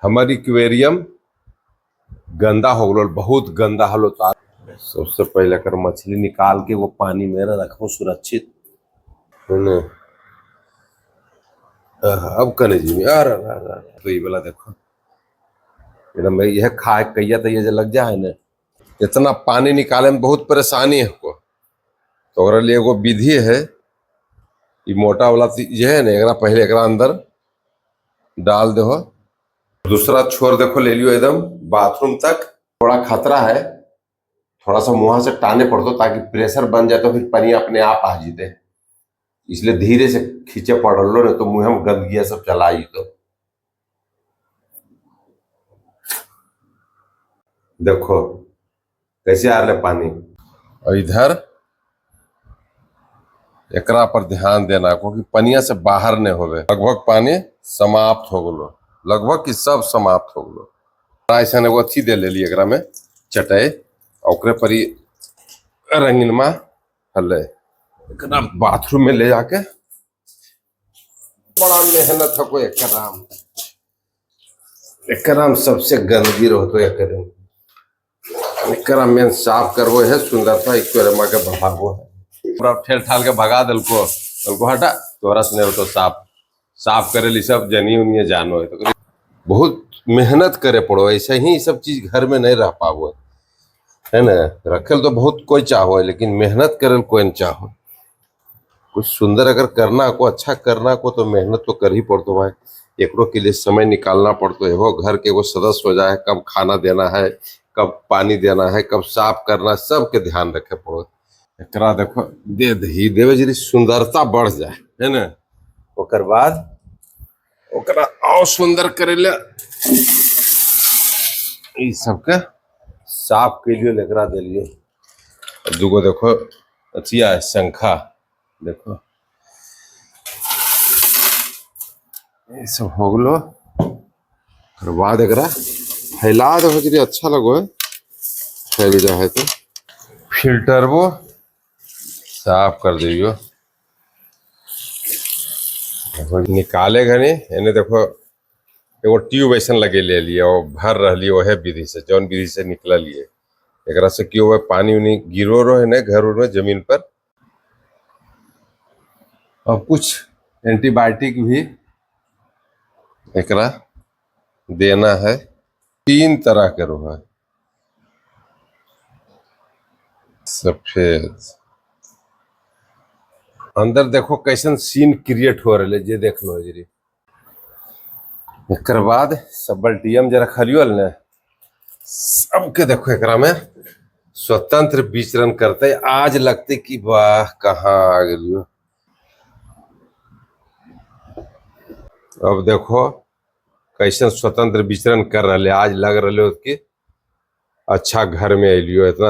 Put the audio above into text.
हमार एक्वेरियम गंदा हो गलो, बहुत गंदा हलो। तो सबसे पहले अगर मछली निकाल के वो पानी में रखो सुरक्षित, है ना। अब कने जी में अरे अरे अरे, तो ये वाला देखो एकदम यह खाए कैया तो ये जो लग जाए ना। इतना पानी निकाले में बहुत परेशानी है को, तो ओकरा लिए एगो विधि है। ये मोटा वाला ये है ना, एकरा पहले एकरा अंदर डाल दो। दूसरा छोर देखो ले लियो एकदम बाथरूम तक। थोड़ा खतरा है, थोड़ा सा मुँह से टाने पड़तो ताकि प्रेशर बन जाए तो फिर पानी अपने आप आ जीते, इसलिए धीरे से खींचे पड़ लो, नहीं तो मुँह में गंदगी सब चला आई। तो देखो कैसे आ रहा पानी। और इधर एकरा पर ध्यान देना क्योंकि पनिया से बाहर नहीं होवे। लगभग पानी समाप्त हो गलो, लगभग कि सब समाप्त हो गलो। ऐसा एगो अथी दे लेली एकरा में चटई, ओकरे पर ही रंगीनमा हले एकरा बाथरूम में ले जाके बड़ा मेहनत है कोई एकराम। एकराम सबसे गंदगी रहतो एकरे, एकरा मेन साफ करबो है, सुंदरता एक्वेरियम के बढ़ाबो है। पूरा ठेल ठाल के भगा देलको, देलको हटा तोरा से नहीं होतो साफ, साफ करे ली सब जनी उनिए जानो है। तो बहुत मेहनत करे पड़ो, ऐसे ही सब चीज घर में नहीं रह पाबो है ना। रखल तो बहुत कोई चाहो है, लेकिन मेहनत करे कोई नहीं चाहो। कुछ सुंदर अगर करना को, अच्छा करना को तो मेहनत तो कर ही पड़तो भाई। एकरो के लिए समय निकालना पड़तो है। वो घर के वो सदस्य हो जाए, कब खाना देना है, कब पानी देना है, कब साफ करना है, सबके ध्यान रखे पड़ो। एकरा देखो दे दही देवे जरी सुंदरता बढ़ जाए है ना। ओकर बाद ओकरा और सुंदर करे ले ई सबके साफ के लिए एकरा देलिए। दूगो देखो अथिया है शंखा, देखो ये सब हो गलो। ओकर बाद एकरा फैला दो जरी अच्छा लगो है, फैल जाए है तो फिल्टर वो साफ कर दियो। देखो निकाले घनी एने देखो एगो ट्यूब ऐसा लगे ले लिए और भर रही वह विधि से, जौन विधि से निकल लिए। एकरा से क्यों हुआ पानी उनी गिरो रहे ना घर उर में जमीन पर। और कुछ एंटीबायोटिक भी एकरा देना है। 3 तरह के रोग है, सफेद। अंदर देखो कैसन सीन क्रिएट हो रहा है, जे देख लो जरी। एकर बाद सब बल्टियम जरा खलियो ने सबके देखो एकरा में स्वतंत्र विचरण करते। आज लगते कि वाह कहाँ आ गेलियो। अब देखो कैसन स्वतंत्र विचरण कर रहे। आज लग रहा है कि अच्छा घर में अलियो। इतना